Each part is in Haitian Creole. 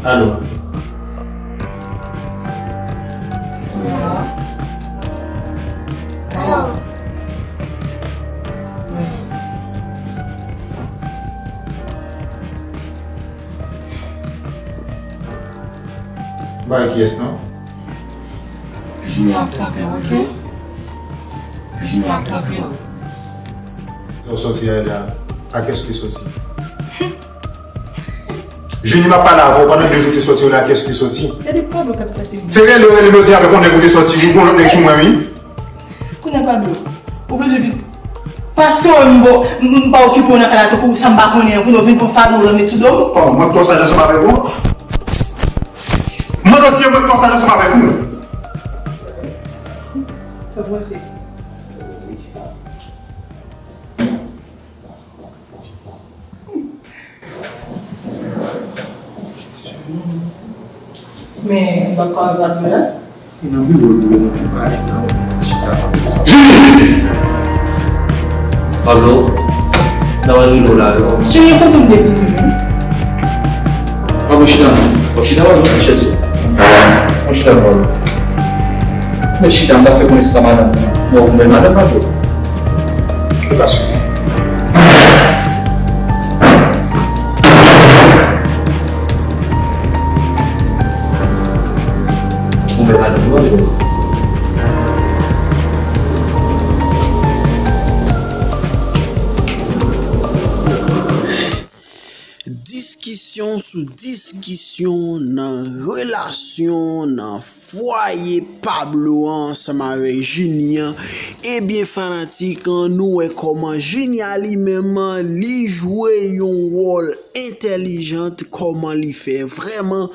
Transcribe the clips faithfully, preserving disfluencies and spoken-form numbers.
Alo. Bay kiyès non? Junior ap twonpe w, oke? Junior ap twonpe w. Lè w sòti a la, a kiyès li sòti? Junior, m ap pale avè w, pandan de jou te sòti w la, a kiyès li sòti? Gade Pablo k ap pase. Se rele w rele m yo di avèk yon nèg ou te sòti, ou gon lòt nèg sou mwen, wi. Kounye a Pablo, ou bezwen vin. Paske m bo, m pa okipe w nan kay la tankou sa m pa konnen an, kounye a w vin pran fado w lan met sou do m. Oh, mwen k tò saj ansanm avèk ou. Mwen osi, mwen k tò saj ansanm avèk ou. Sa w panse? Men, m pa ka wè Pablo la. Li nan biwo l, biwo mwen, pou pale sa, chita. Pablo, nan wè rido la, yo. Cheri, kote w depi menm? Pa mwen chita non. Bon, chita wè mwen chèz yo. Mwen chita wè. Men chita, m ta fè konnen sa madanm. Mwen, mwen madanm pa vre. Ou ka sou. Ou mwen madanm, mwen vre. Diskisyon sou diskisyon nan relasyon, nan fwaye Pablo an ansanm avèk Junior. Ebyen, fanatik an, nou wè kòman Junior li menm, li jwe yon wòl entèlijant, kòman li fè vrèman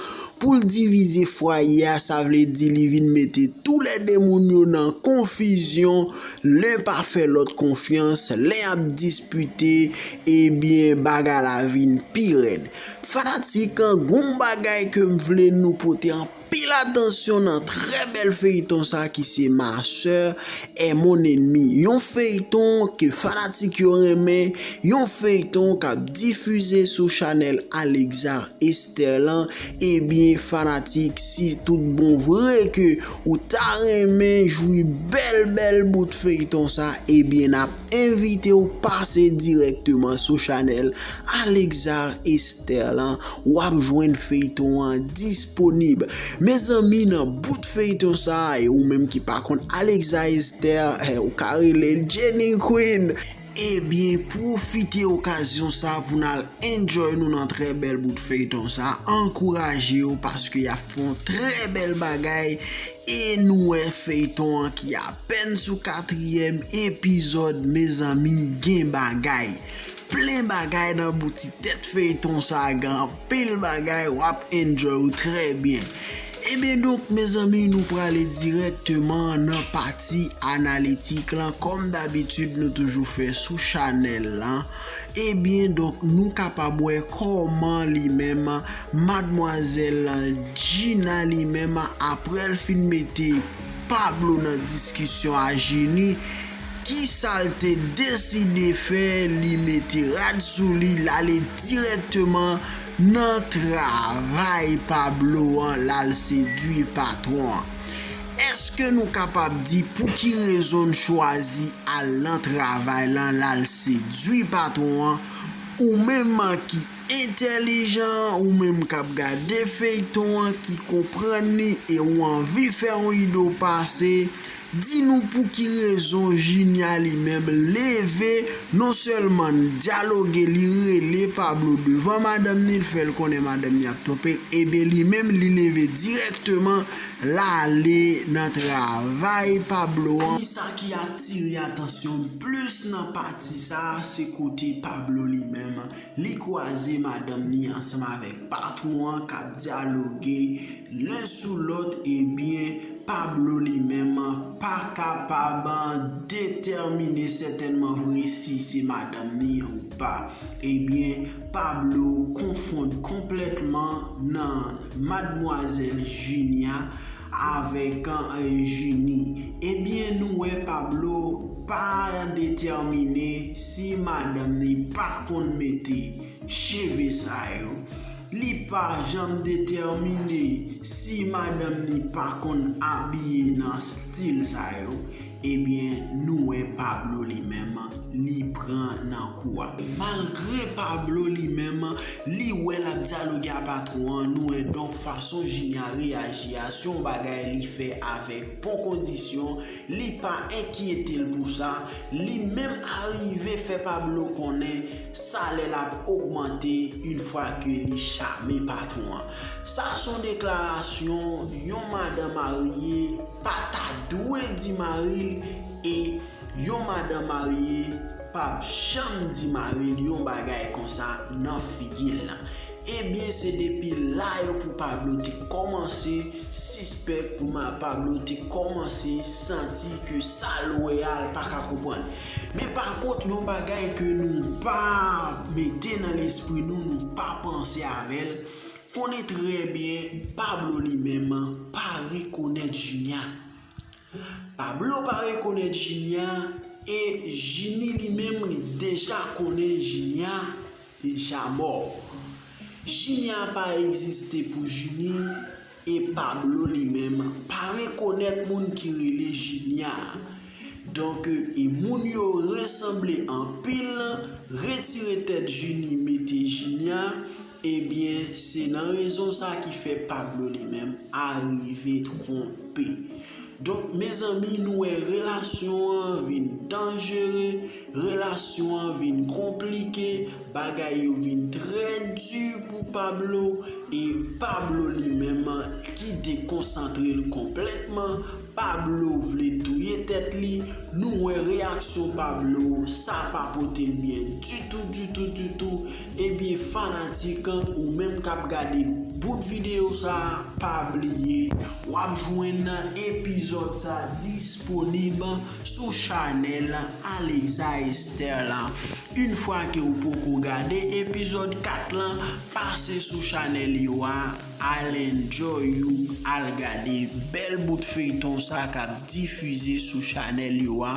pou l divize fwaye a, sa vle di li vin mete toulède moun yo nan konfizyon, len pa fè lòt konfyans, len ap dispite, ebyen, bagay la vin pi rèd. Fanatik an, gon bagay ke m vle nou pote anpil atansyon nan trè bèl feyton sa ki se Ma sœur est mon ennemi. Yon feyton ke fanatik yo renmen, yon feyton k ap difize sou chanèl Alexa Esther lan, ebyen fanatik, si tout bon vre ke ou ta renmen jwi bèl bèl bout feyton sa, ebyen n ap envite w pase dirèkteman sou chanèl Alexa Esther lan, w ap jwenn feyton an disponib. Mezanmi, nan bout feyton sa, e ou menm ki pa konn Alexa Esther, eh, ou ka rele l Jenny Queen. Ebyen, pwofite okazyon sa pou n al enjoy nou nan trè bèl bout feyton sa, ankouraje yo paske y ap fè yon trè bèl bagay, e nou wè feyton an ki apèn sou katriyèm epizòd, mezanmi, gen bagay. Plen bagay nan bouti tèt feyton sa, gen anpil bagay, w ap enjoy ou trè byen. Ebyen donk, mezanmi, nou prale dirèkteman nan pati analitik lan, kòm dabitid nou toujou fè sou chanèl lan. Ebyen donk, nou kapab wè kòman li menm, madmwazèl Gina li menm, aprè l fin mete Pablo nan diskisyon a Jenny, kisa l te deside fè, li mete rad sou li, l ale dirèkteman nan travay Pablo an, l al sedwi patwon an. Èske nou kapab di pou ki rezon n chwazi al nan travay lan, l al sedwi patwon an? Ou menm ki entèlijan, ou menm k ap gade feyton an, ki konprann li e ou anvi fè yon ide w pase, di nou pou ki rezon Junior li menm leve, non sèlman n dyaloge, li rele Pablo devan madanm ni, l fè l konnen madanm ni ap twonpe l, ebyen li menm li leve dirèkteman, l ale nan travay Pablo an. Kisa ki atire atansyon m plis nan pati sa a, se kote Pablo li menm, li kwaze madanm ni ansanm avèk patwon an k ap dyaloge len sou lòt, ebyen, Pablo li menm pa kapab detèmine sètènman vre si se madanm ni an ou pa. Ebyen, Pablo konfonn konplètman nan madmwazèl Junior avèk, eh, Jenny. Ebyen, nou wè Pablo pa detèmine si madanm ni pa konn mete cheve sa yo. Li pa janm detèmine si madanm li pa konn abiye nan stil sa yo. Ebyen, nou wè Pablo li menm, li pran nan kou a. Malgre Pablo li menm, li wè l ap dyaloge a patwon an, nou wè donk fason Junior reyaji a, se yon bagay li fè avèk bon kondisyon, li pa enkyete l pou sa, li menm arive fè Pablo konnen salè l ap ogmante yon fwa ke li chame patwon an. Sa se yon deklarasyon yon madanm marye pa ta dwe di mari l, e yon madanm marye p ap janm di mari l yon bagay konsa nan figi l. Ebyen, se depi la yo pou Pablo te kòmanse sispèk, pou ma Pablo te kòmanse santi ke sa l wè a l pa ka konprann. Men pa kont, yon bagay ke nou pa mete nan lespri nou, nou pa panse avè l, konnen trè byen Pablo li menm pa rekonèt Junior. Pablo pa rekonèt Junior, e Junior li menm li deja konnen Junior deja mò. Junior pa egziste pou Junior, e Pablo li menm pa rekonèt moun ki rele Junior. Donk, e moun yo resanble anpil, retire tèt Junior, mete Junior, ebyen, se nan rezon sa ki fè Pablo li menm arive twonpe. Donk, mezanmi, nou wè relasyon an vin danjere, relasyon an vin konplike, bagay yo vin trè di pou Pablo, e Pablo li menm ki dekonsantre l konplètman, Pablo vle touye tèt li, nou wè reyaksyon Pablo, sa pa pote l byen ditou, ditou, ditou. Ebyen, fanatik, ou menm k ap gade bout videyo sa, pa bliye, w ap jwenn epizòd sa disponib sou chanèl Alexa Esther la. Yon fwa ke w poko gade epizòd kat lan, pase sou chanèl yo a, al enjoy ou, al gade bèl bout feyton sa k ap difize sou chanèl yo a.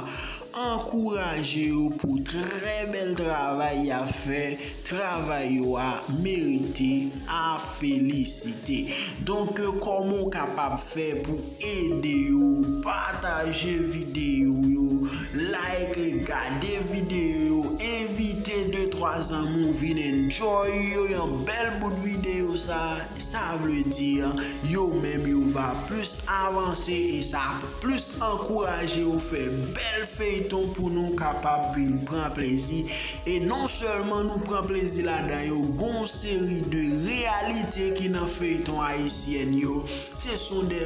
Ankouraje yo pou trè bèl travay y ap fè. Travay yo a merite a felisite. Donk, kòman w kapab fè pou ede yo? Pataje videyo yo, like, gade videyo yo, envite de twa zanmi w vin enjoy yo, yon bèl bout videyo sa. Sa vle di, yo menm yo va plis avanse, e sa ap plis ankouraje yo fè bèl feyton pou nou kapab vin pran plezi. E non sèlman nou pran plezi ladan yo, gon seri de reyalite ki nan feyton ayisyèn yo. Se sont des,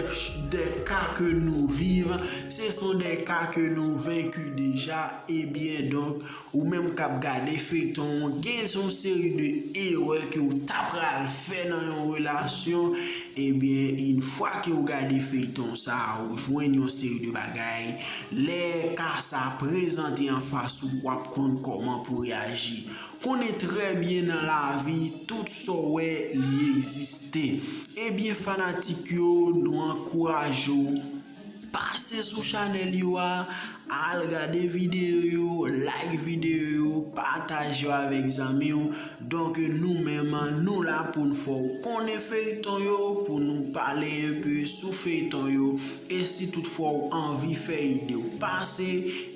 des cas que nous vivons, ce sont des cas que nous vaincu déjà. Ebyen, donk, ou menm k ap gade feyton an, gen yon seri de erè ke w ta pral fè nan yon relasyon. Ebyen, yon fwa ke w gade feyton sa a, ou jwenn yon seri de bagay. Lè ka sa prezante anfas ou, w ap konn kòman pou reyaji. Konnen trè byen nan lavi, tout sa w wè, li egziste. Ebyen, fanatik yo, nou ankouraje w pase sou chanèl yo a, al gade videyo yo, like videyo yo, pataje yo avèk zanmi w. Donk, nou menm, nou la pou n fè w konnen feyton yo, pou nou pale enpe sou feyton yo. E si toutfwa w anvi fè ide w pase,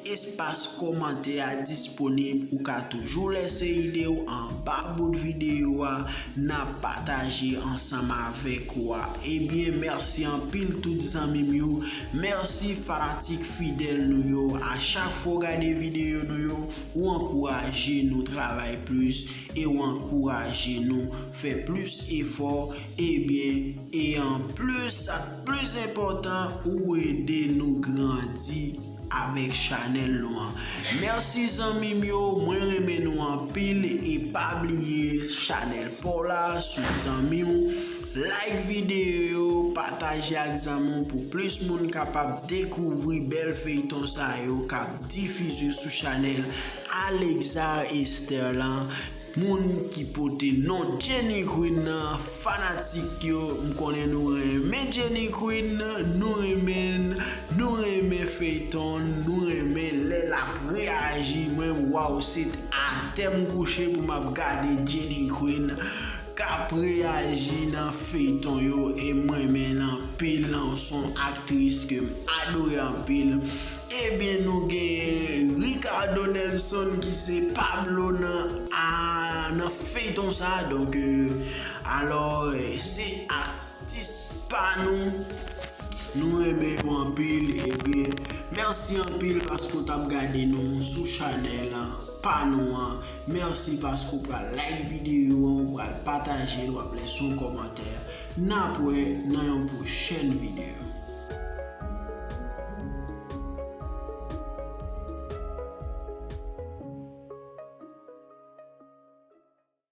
espas kòmantè a disponib, ou ka toujou lèse ide w anba bout videyo a, n ap pataje ansanm avèk ou a. Ebyen, mèsi anpil tout zanmi m yo, mèsi fanatik fidèl nou yo, a chak fwa w gade videyo nou yo, ou ankouraje nou travay plis, e w ankouraje nou fè plis efò, ebyen, e anplis, sa k plis enpòtan, ou ede nou grandi avèk chanèl nou an. Mèsi zanmi m yo, mwen renmen nou anpil, e pa bliye chanèl pa w la sou zanmi w. Like videyo yo, pataje ak zanmi w pou plis moun kapab dekouvri bèl feyton sa yo k ap difize sou chanèl Alexa Esther lan. Moun ki pote non Jenny Queen nan, fanatik yo, m konnen nou renmen Jenny Queen, nou renmen l, nou renmen feyton, nou renmen lè l ap reyaji. Mwen, waw, se atè m kouche pou m ap gade Jenny Queen k ap reyaji nan feyton yo, e m renmen l anpil, se yon aktris ke m adore anpil. Ebyen, nou gen Ricardo Nelson ki se Pablo nan, a, nan feyton sa. Donk, euh, alò, euh, se atis pa nou. Nou renmen yo anpil. Ebyen, mèsi anpil paske w t ap gade nou sou chanèl pa nou an. Mèsi paske w pral like videyo an, w pral pataje l, w ap lese yon kòmantè. N ap wè nan yon pwochèn videyo.